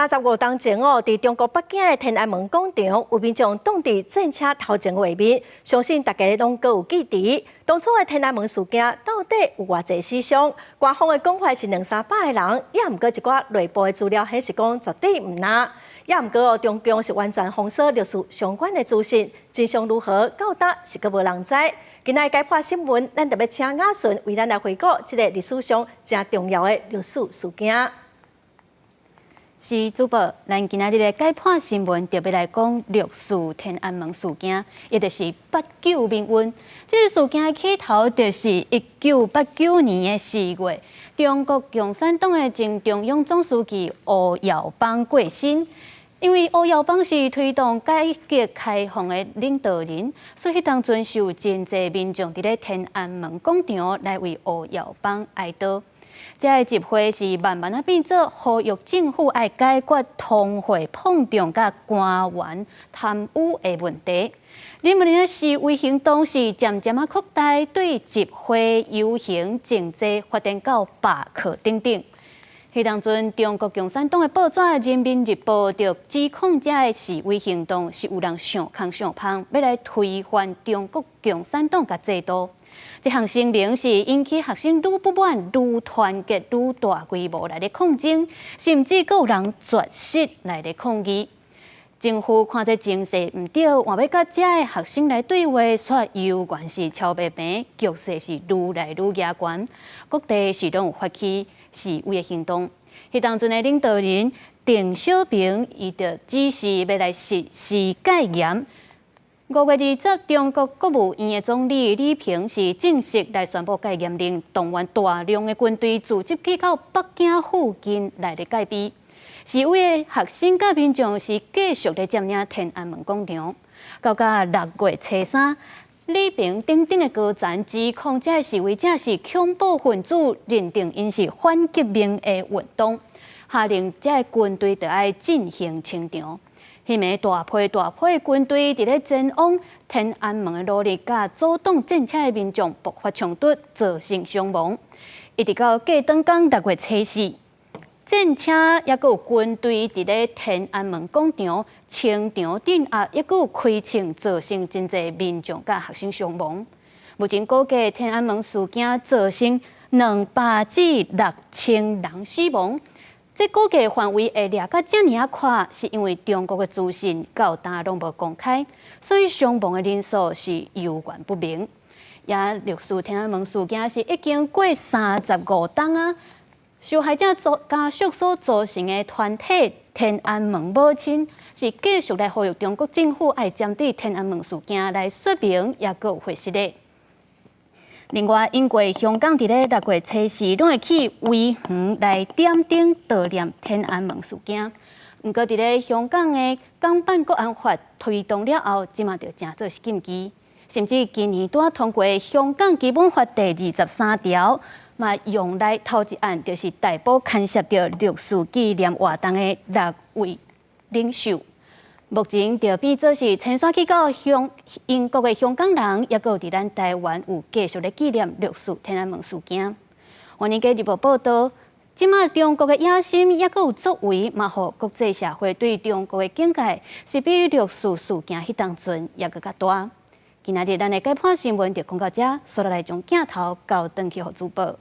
35冬前哦，佇中國北京的天安門廣場，有民眾擋佇戰車頭前畫面，相信大家攏閣有記得。當初的天安門事件到底有偌濟死傷？官方的講法是兩三百個人，也毋過一寡內部的資料顯示講絕對毋若。也毋過哦，中共是完全封鎖六四相關的資訊，真相如何，到今是閣無人知。今仔解破新聞，咱特別請雅順為咱來回顧這個歷史上誠重要的六四事件。是主播，咱今仔日的解破新聞特別來講六四天安門事件，也就是八九民運。這個事件的起頭就是1989年的4月，中國共產黨的前中央總書記胡耀邦過身。因為胡耀邦是推動改革開放的領導人，所以彼當陣是有真濟民眾佇咧天安門廣場來為胡耀邦哀悼。這个集會是慢慢仔變做呼籲政府愛解決通貨膨脹佮官員貪污的問題。人民的示威行動是漸漸仔擴大，對集會、遊行、靜坐發展到罷課等等。彼當陣，中國共產黨的報紙《人民日報》就指控這个示威行動是有人想空想芳，欲來推翻中國共產黨佮制度。這項聲明是引起學生愈不滿、愈團結、愈大規模來咧抗爭，甚至閣有人絕食來咧抗議。政府看這情勢毋對，換欲佮遮个學生來對話，卻猶原是敲袂平，局勢是愈來愈嚴峻，各地是攏有發起示威的行動。彼當陣的領導人鄧小平，伊就指示欲來實施戒嚴。5月20，中國國務院的總理李平是正式來宣布戒嚴令，動員大量的軍隊組織去到北京附近來咧戒備。示威的學生佮民眾是繼續咧佔領天安門廣場，到甲6月初三，李平等等的高層指控這示威者是恐怖分子，認定𪜶是反革命的運動，下令這个軍隊著愛進行清場。彼暝大批大批的軍隊佇咧前往天安門的路裡，佮阻擋戰車的民眾爆發衝突，造成傷亡。一直到隔轉工6月初四，戰車抑閣有軍隊佇咧天安門廣場清場鎮壓，抑閣有開槍，造成真濟民眾佮學生傷亡。目前估計天安門事件造成200至6000人死亡。這估計範圍會掠甲遮爾仔闊，是因為中國的資訊到今攏無公開，所以傷亡的人數是猶原不明。也六四天安門事件是已經過35冬啊，受害者家屬所組成的團體天安門母親是繼續來呼籲中國政府愛針對天安門事件來說明，抑閣有解釋的。另外，英國香港佇咧6月初四，攏會去維園來點燈悼念天安門事件。毋過，佇咧香港的港版國安法推動了後，這馬就成做是禁忌，甚至今年拄仔通過香港基本法第23條，嘛用來頭一案就是逮捕牽涉著六四紀念活動的六位領袖。目前就變做是遷徙去到香英國的香港人，抑閣有佇咱台灣有繼續咧紀念六四天安門事件。華爾街日報報導，這馬中國的野心抑閣有作為，嘛予國際社會對中國的警戒是比六四事件彼當陣抑閣較大。今仔日咱的解破新聞就講到遮，煞落來將鏡頭交轉去予主播。